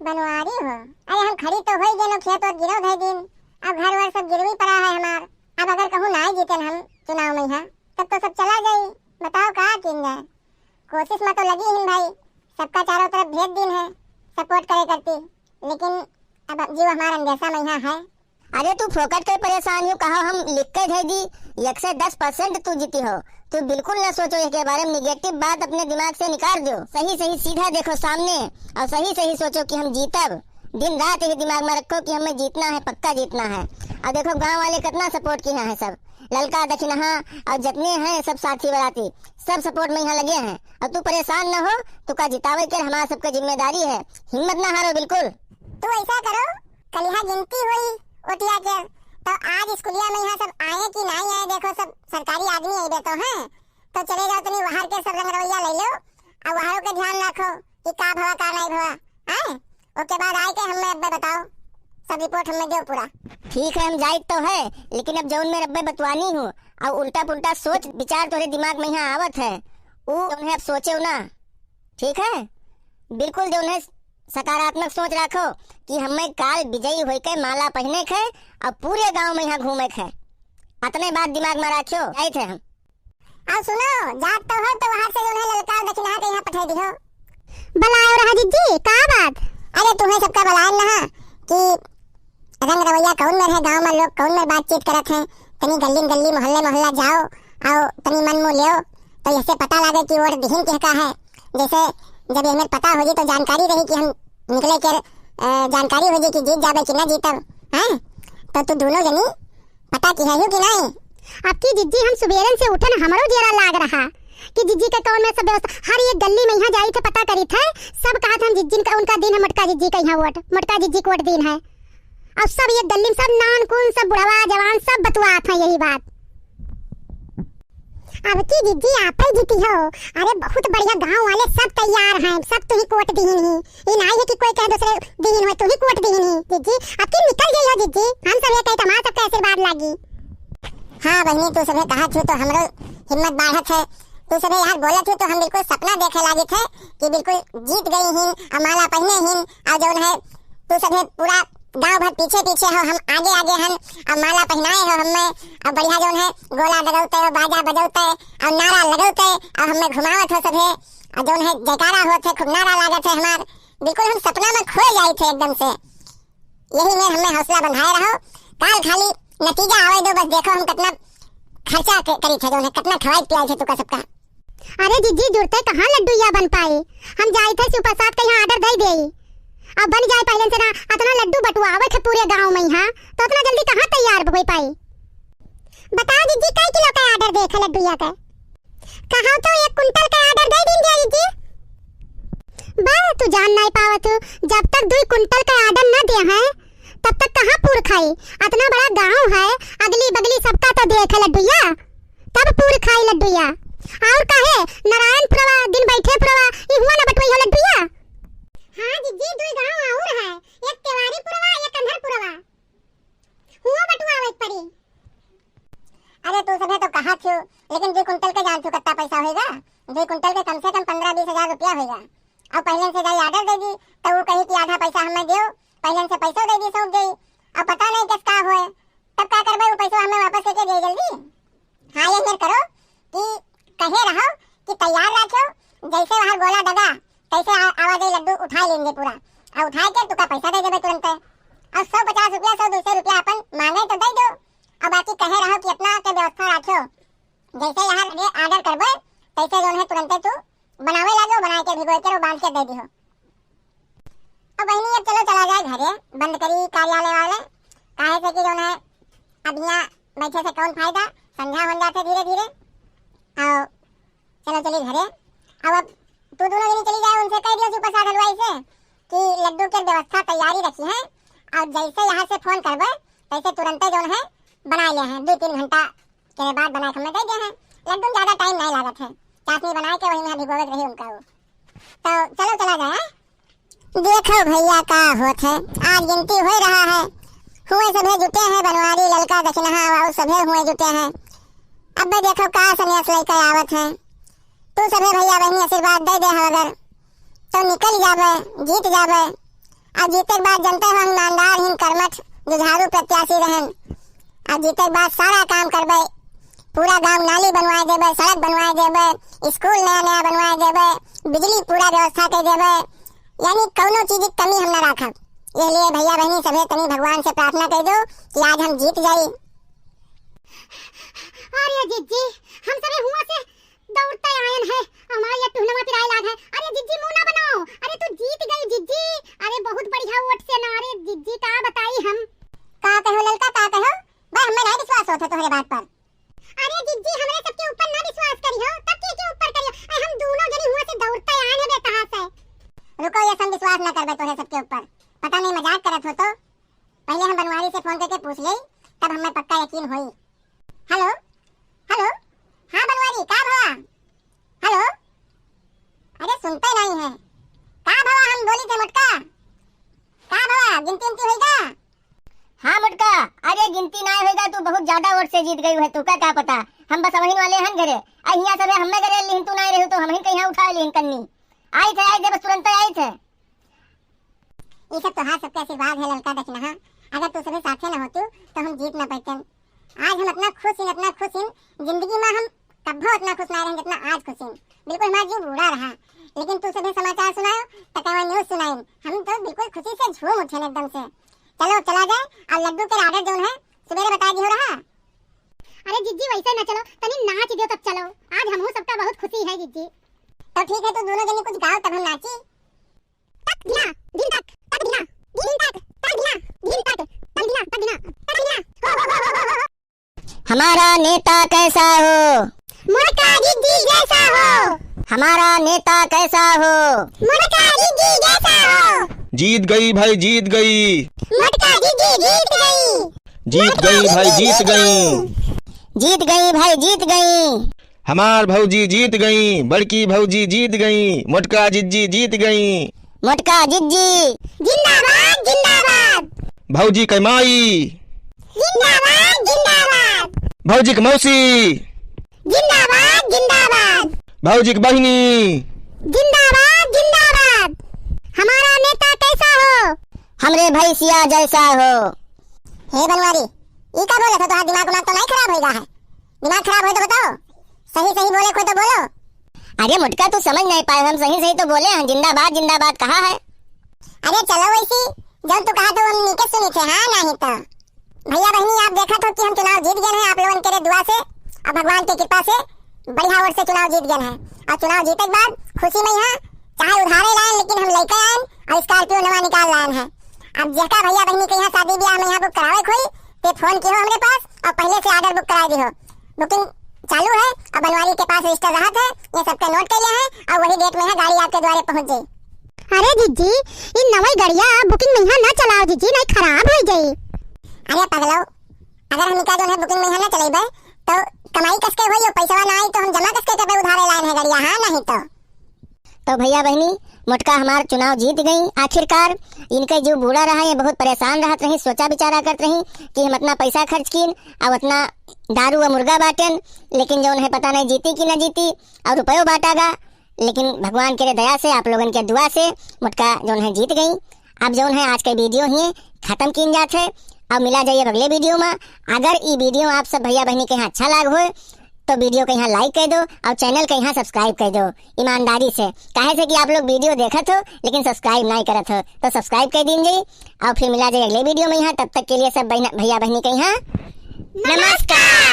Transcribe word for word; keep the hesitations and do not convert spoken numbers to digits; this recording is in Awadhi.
बनवारी हो? अरे हम खड़ी तो होई गेनो, खेत और गिरो धई दिन, अब घर वर सब गिरवी पड़ा है हमार। अब अगर कहूँ नाई जीतन हम चुनाव में यहाँ, तब तो सब चला जाई। बताओ का किन जाए? कोशिश में तो लगी हिन भाई, सबका चारों तरफ भेज दिन है सपोर्ट करे करती, लेकिन अब जीव हमार अंदेशा में यहाँ है। अरे तू फोकट के परेशान हो, कहो हम लिख के दे दी, एक से दस परसेंट तू जीती हो। तू बिल्कुल ना सोचो, इसके बारे में निगेटिव बात अपने दिमाग से निकाल दो। सही सही सीधा देखो सामने और सही सही सोचो कि हम जीतब। दिन रात यही दिमाग में रखो कि हमें जीतना है, पक्का जीतना है। और देखो गांव वाले कितना सपोर्ट किया है सब, ललका दक्षिणहा और जितने हैं सब साथी बराती, सब सपोर्ट में यहाँ लगे हैं। और तू परेशान ना हो, तू का जितावे के हमारा सबके जिम्मेदारी है, हिम्मत ना हारो बिल्कुल। तू ऐसा करो, कलिहा गिनती होई ओटिया के, तो आज स्कूलिया में यहाँ सब आए कि नहीं आए, देखो सब सरकारी आदमी आइबे तो हैं, तो चले जाओ तनी वहार के सब रंग रवैया ले लो, और वहारों के ध्यान रखो कि का भवा का नहीं भवा, हैं? ओके बाद आए के हमें अब्बे बताओ, सब रिपोर्ट हमें दो पूरा। ठीक है, हम जाइत तो है, लेकिन अब जौन में अब्बे बतवानी हूँ, और उल्टा पुल्टा सोच विचार तोरे दिमाग में यहाँ आवत है, उ उन्हें अब सोचे ना, ठीक है? बिल्कुल जो उन्हें सकारात्मक सोच रखो कि हमें काल विजयी होके माला पहने के और पूरे गांव में यहाँ घूमे के। अतने बात दिमाग में रखियो, जाइत है हम। और सुनो, जात तो हो तो वहां से उन्हें ललकार दक्षिणा के यहाँ पठा दियो। बुलायो रहा जिज्जी, का बात? अरे तुम्हें सबका बुलाए ना कि रंग रवैया कौन में है, गांव में लोग कौन में बातचीत करत हैं, तनी गली गली मोहल्ले मोहल्ला जाओ, आओ तनी मन मुँह लियो, तो ऐसे पता लागे कि वोट दिहिन किहका है। जैसे जब ये हमें पता हो जी तो जानकारी रही कि हम निकले के, अ, जानकारी हो जी कि जीत जाबे कि ना जीतब, हैं? तो तू दोनों जनी पता किहे हो कि नहीं? अब की जिज्जी हम सुबेरन से उठे न, हमरो जेरा लाग रहा कि जिज्जी के कौन में सब व्यवस्था, हर एक गली में यहाँ जाई थे पता करी थे, सब कहा थे हम जिज्जी का, उनका दिन है मोटका जिज्जी का यहाँ वोट, मोटका जिज्जी को वोट दिन है। अब सब एक गली में सब नान कुन सब बुढ़वा जवान सब बतुआ थे यही बात। अब की जिज्जी आप ही जीती हो। अरे बहुत बढ़िया, गांव वाले सब तैयार हैं, सब तुही कोट दीहिन ही। ये नहीं है कि कोई कहे दूसरे दीहिन हो, तुही कोट दीहिन ही जिज्जी। अब की निकल गई हो जिज्जी, हम सब ये कहे तो हमारा सबका आशीर्वाद लागी। हाँ बहनी, तू सभे कहा थी तो हमरो हिम्मत बढ़त है। तू सभे यार बोलत थी तो हम बिल्कुल सपना देखे लागित है कि बिल्कुल जीत गई हिन, और माला पहने हिन, और जौन है तू सभे पूरा गांव भर पीछे पीछे हो, हम आगे आगे हन, अब माला पहनाए हो हमें, अब बढ़िया जौन है गोला दगौते हो, बाजा बजौते और नारा लगौते और हमें घुमावत हो सभे, और जौन है जयकारा होत है, खूब नारा लागत है हमार, बिल्कुल हम सपना में खो जाई थे एकदम से। यही में हमें हौसला बंधाए रहो, काल खाली नतीजा आवे दो, बस देखो हम कितना खर्चा क-, करी थे, जौन है कितना खवाई पियाई थे तुका सबका। अरे जिज्जी, जुड़ते कहाँ लड्डू या बन पाई? हम जाई थे शिव प्रसाद के यहाँ ऑर्डर दे देई। अब बन जाए पहले से ना, अतना लड्डू बटुआवे थे पूरे गांव में यहाँ, तो अतना जल्दी कहाँ तैयार हो पाई? बताओ जिज्जी, कै किलो का ऑर्डर दे थे लड्डू या के? कहा तो एक कुंटल का ऑर्डर दे दीन दिया जिज्जी। बा, तू जान नहीं पावत हो, जब तक दो कुंटल का ऑर्डर ना दे हैं, तब तक कहाँ पूर खाई? अतना बड़ा गांव है, अगली बगली सबका तो देख है लड्डुया, तब पूर खाई लड्डुया। और काहे नारायणपुरवा दिन बैठे पुरवा, ई हुआ ना बटवई हो लड्डुया? हाँ जिज्जी, दुई गांव और है, एक तिवारीपुरवा, एक अंधरपुरवा, हुआ बटुआवे के पड़ी। अरे तू सभे तो कहा थियो, लेकिन दो कुंटल के जान थियो कितना पैसा होएगा? दो कुंटल के कम से कम पन्द्रह बीस हजार रुपया होएगा। और पहले से जाई ऑर्डर दे दी, तो वो कही कि आधा पैसा हमें दियो, पहले से पैसो दे दी, सौंप दे। अब पता नहीं किस का होए, तब का करबे, वो पैसो हमें वापस लेके दे जल्दी। हाँ, ये मेर करो कि कहे रहो कि तैयार रखो, जैसे वहाँ गोला दगा, तैसे आ-, आवाज आई लड्डू उठाए लेंगे पूरा, और उठाए के तुका पैसा दे देबे तुरंत। और सौ पचास रुपया, सौ दो सौ रुपया अपन मांगे तो दे दो, और बाकी कहे रहो कि अपना के व्यवस्था रखो, जैसे यहाँ आगे ऑर्डर करबे, तैसे जौन है तुरंते तू बनावे लागो, बनाए के भिगोए के रो बांध के दे दिहो। अब बहनी, अब चलो चला जाए घरे, बंद करी कार्यालय वाले, काहे से कि जौन है अब यहाँ बैठे से कौन फायदा, संझा हो जाते धीरे धीरे। आओ, चलो चली घरे। अब, अब तू दोनों जनी चली जाए, उनसे कह दियो शिव प्रसाद हलवाई से कि लड्डू के व्यवस्था तैयारी रखी है, और जैसे यहाँ से फोन करबे, तैसे तुरंते जौन है बना ले हैं, दो तीन घंटा के बाद बना के हमें दे दे हैं। लड्डू में ज्यादा टाइम नहीं लागत है, चाशनी बना के वही में भिगोवे के रही उनका वो। तो चलो चला जाए, हैं? देखो भैया का होत है, आज गिनती हो रहा है, हुए सभे जुटे हैं, बनवारी ललका दक्षिणहा और सभे हुए जुटे हैं। अब भाई देखो का संन्यास लेके आवत है, तू सभे भैया बहनी आशीर्वाद दे दे हो अगर तो निकल जाबे, जीत जाबे। अब जीते के बाद जनते हो, हम ईमानदार हिन, कर्मठ, जुझारू प्रत्याशी रहन। अब जीते के बाद सारा काम करबे, पूरा गांव नाली बनवाए देबे, सड़क बनवाए देबे, स्कूल नया नया बनवाए देबे, बिजली पूरा व्यवस्था कर देबे, यानी कौनो चीज की कमी हम ना राखब। ये लिए भैया बहनी सभे तनी भगवान से प्रार्थना कर दो कि आज हम जीत जाई। अरे जिज्जी, हम सभे हुआ से दौड़ते आयन है, हमार ये टुहनवा पिराए लाग है। अरे जिज्जी, मुंह ना बनाओ, अरे तू जीत गई जिज्जी, अरे बहुत बढ़िया वोट से ना। अरे जिज्जी, का बताई हम। का कहो ललका, का कहो? भाई, हमें नहीं विश्वास होत है तोहरे बात पर। अरे जिज्जी, हमरे सबके ऊपर ना विश्वास करियो, तब के के ऊपर करियो? अरे हम दोनों जनी हुआ से दौड़ते आए हैं बेतहा से। रुको, ये सब विश्वास ना करबे तोहरे सबके ऊपर, पता नहीं मजाक करत हो तो। पहले हम बनवारी से फोन करके पूछ ले, तब हमें पक्का यकीन होई। हेलो, हेलो, हाँ बनवारी, का भवा? हेलो, अरे सुनते नहीं है, का भवा हम बोली थे मोटका? का भवा, गिनती उनती होई का? हाँ मोटका, अरे गिनती नाय होई का, तू बहुत ज्यादा वोट से जीत गई है, तू का, का पता, हम बस वही वाले हन घरे, आ हियाँ सबे हमें घरे लिहिन, तू नाय रही तो हम ही कहीं उठा लिहिन कन्नी। आई थे, आई थे, बस तुरंत आई थे। ई सब तोहार सबके आशीर्वाद है ललका दखिनहा, अगर तू सभे साथे न होतू तो हम जीत न पैतन। आज हम इतना खुश हैं, इतना खुश हैं, जिंदगी में हम कब्बो इतना खुश ना रहे जितना आज खुश हैं। बिल्कुल हमारा जीव बूड़ा रहा, लेकिन तू सभे समाचार सुनायो, टकावा न्यूज सुनाइन, हम तो बिल्कुल खुशी से झूम उठे एकदम से। चलो अब चला जाए, और लड्डू के ऑर्डर जोन है सुबेरे बता दियो रहा। अरे जिज्जी वैसे न चलो, तनी नाच दियो तब चलो, आज हमहू सबका बहुत खुशी है जिज्जी। तो ठीक है, तू दोनों जनी कुछ गाओ तब हम नाची। तक धिना, धिन तक, तक धिना, धिन तक, तक धिना, धिन तक, तक धिना, तक धिना, तक धिना। हमारा नेता कैसा हो? मोटका जिज्जी जैसा हो। हमारा नेता कैसा हो? मोटका जिज्जी जैसा हो। जीत गई भाई, जीत गई। मोटका जिज्जी जीत गई। जीत गई भाई, जीत गई। जीत गई भाई, जीत गई। हमार भौजी जीत गई, बड़की भौजी जीत गई, मोटका जिज्जी जीत गई। मोटका जिज्जी। जिंदाबाद, जिंदाबाद। भौजी के माई। जिंदाबाद, जिंदाबाद। भौजी के मौसी। जिंदाबाद, जिंदाबाद। भौजी के बहिनी। जिंदाबाद, जिंदाबाद। हमारा नेता कैसा हो? हमरे भैंसिया जैसा हो। हे बनवारी, ई का बोलत हो? तोहार दिमाग उमाग तो नहीं खराब होइगा है? दिमाग खराब होई तो बताओ, सही सही बोले कोई तो बोलो। अरे मोटका, तू समझ नहीं पाए, हम सही सही तो बोले हैं, जिंदाबाद जिंदाबाद कहा है। अरे चलो वैसी, जब तू कहा तो हम नीके सुनी थे, हाँ नहीं तो। भैया बहनी, आप देखत हो कि हम चुनाव जीत गए हैं आप लोगन के दुआ से और भगवान की कृपा से बढ़िया वोट से चुनाव जीत गए हैं। और चुनाव जीते के बाद खुशी में यहाँ चाहे उधारे लाएन, लेकिन हम लेके आएन और Scorpio नवा निकाल लाएन है। अब जेका भैया बहनी के यहाँ शादी ब्याह में यहाँ बुक करावे के होई, ते फोन किहो हमरे पास और पहले से ऑर्डर बुक कराए दिहो। बुकिंग चालू है और बनवारी के पास रजिस्टर रहत है, ये सबके नोट कर लिया है और वही डेट में यहाँ गाड़ी आपके द्वारे पहुँच जाई। अरे जिज्जी, इन नवई गड़िया बुकिंग में यहाँ ना चलाओ जिज्जी, नहीं खराब हो जाई। अरे पगलो, अगर हम इनका जो है बुकिंग में यहाँ ना चलेबे तो कमाई कसके होई, और पैसवा ना आई तो हम जमा कसके करबे उधारे लाएन है गड़िया, हाँ नहीं तो। तो भैया बहनी, मोटका हमार चुनाव जीत गई आखिरकार। इनके जो बूढ़ा रहा, ये बहुत परेशान रहत रही, सोचा विचारा करत रही कि हम इतना पैसा खर्च कीन, अब इतना दारू और मुर्गा बाटेन, लेकिन जौन है पता नहीं जीती कि ना जीती, और रुपयो बांटा गा। लेकिन भगवान के दया से, आप लोगन के दुआ से मोटका जौन है जीत गई। अब जौन है आज के वीडियो ही खत्म कीन जात है, अब मिला जाइए अगले वीडियो में। अगर ई वीडियो आप सब भैया बहनी के यहाँ अच्छा लाग होए तो वीडियो के यहाँ लाइक कर दो और चैनल के यहाँ सब्सक्राइब कर दो ईमानदारी से, काहे से कि आप लोग वीडियो देखत हो लेकिन सब्सक्राइब नहीं करत हो, तो सब्सक्राइब कर दीन जाई। और फिर मिला जाए अगले वीडियो में यहाँ, तब तक के लिए सब बहन, भैया बहनी के यहाँ नमस्कार।